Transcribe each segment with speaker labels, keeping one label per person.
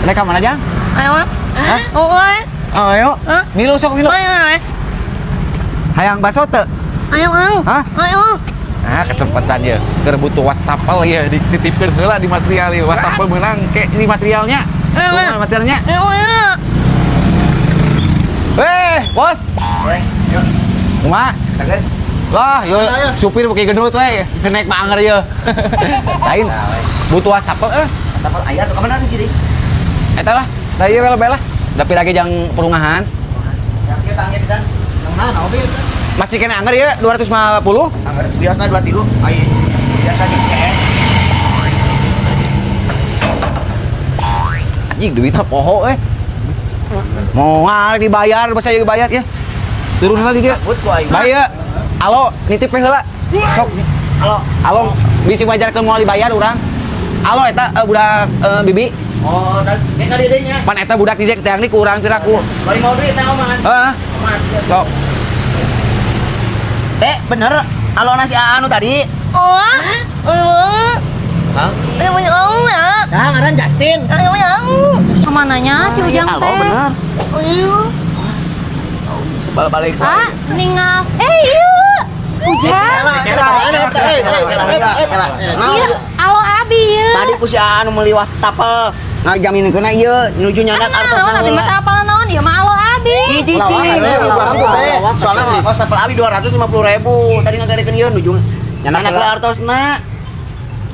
Speaker 1: Rek ka mana, Jang?
Speaker 2: Ayo.
Speaker 1: Hah?
Speaker 2: Oh, oi.
Speaker 1: Ayo.
Speaker 2: Hah?
Speaker 1: Milu sok milu.
Speaker 2: Ayo, ayo.
Speaker 1: Hayang baso teu?
Speaker 2: Ayo, ayo.
Speaker 1: Hah?
Speaker 2: Ayo.
Speaker 1: Nah, kesempatan ya. Keur butuh wastafel ya, dititipkeun heula di material ya. Wastafel meunang ke di materialnya.
Speaker 2: Ayo,
Speaker 1: Tuh, materialnya.
Speaker 2: Ayo, ayo.
Speaker 1: Eh, bos. Kumaha? Lah, yo supir pakai gendut we, kenek mah anger ye. Lain butuh wastafel eh.
Speaker 3: Wastafel aya tuh kemana nih jadi?
Speaker 1: Eta lah, da ieu we lah. Da lagi jang perungahan.
Speaker 3: Siap tangge pisan. Yang mana oke?
Speaker 1: Masih kena anger ya 250.
Speaker 3: Anggar biasanya 23. Ai biasa di KS.
Speaker 1: Anjing duitnya poho eh. Moal dibayar, bahasa ieu dibayar ya. Turun heula di dieu.
Speaker 3: Sebut ku aing.
Speaker 1: Bae ya. Alo, nitip we heula. Sok.
Speaker 3: Halo.
Speaker 1: Alo, bisi wajarkeun moal dibayar urang. Alo eta budak bibi.
Speaker 3: Oh, tadi kayak tadi deui nya.
Speaker 1: Pan eta budak di dieu teang di ku urang piraku.
Speaker 3: Bari mau duit teh oman.
Speaker 1: Heeh.
Speaker 3: Oman.
Speaker 1: Sok.
Speaker 3: Dek, bener. Alo nasi anu tadi.
Speaker 2: Oh. Oh.
Speaker 3: Hah?
Speaker 2: Ayo, ayo, ayo.
Speaker 3: Nah, ngaran Justin.
Speaker 2: Ayo, ayo. Kemananya si Ujang
Speaker 3: Alo,
Speaker 2: teh?
Speaker 3: bener.
Speaker 2: Ayo.
Speaker 3: Sebal balik.
Speaker 2: Ah, ninggal. Eh, iya. Ujang. Iya, alo abi ya.
Speaker 3: Tadi ku si anu meuli wastafel ngajamin kena ieu nuju nyandak
Speaker 2: Ah, naon abi mah teu apal naon ieu mah alo abi.
Speaker 3: Hiji cing, soalnya wastafel abi 250.000. Tadi ngagadekeun ieu nuju nyandak artosna.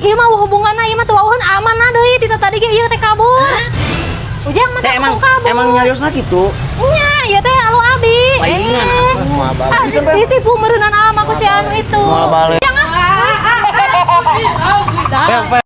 Speaker 2: Ieu mah hubunganna ieu mah teu wawuhan amanah deui ti tadi ge ieu teh kabur. Ujang mah
Speaker 3: Teh
Speaker 2: teh
Speaker 3: emang
Speaker 2: kabur.
Speaker 3: Emang nyariosna kitu.
Speaker 2: Nya, ieu teh alo abi.
Speaker 3: Paingan.
Speaker 2: Ah, ditipu meureunana ama ku si anu itu.
Speaker 3: Moal balik.
Speaker 2: Ujang ah.
Speaker 1: Pe, pe.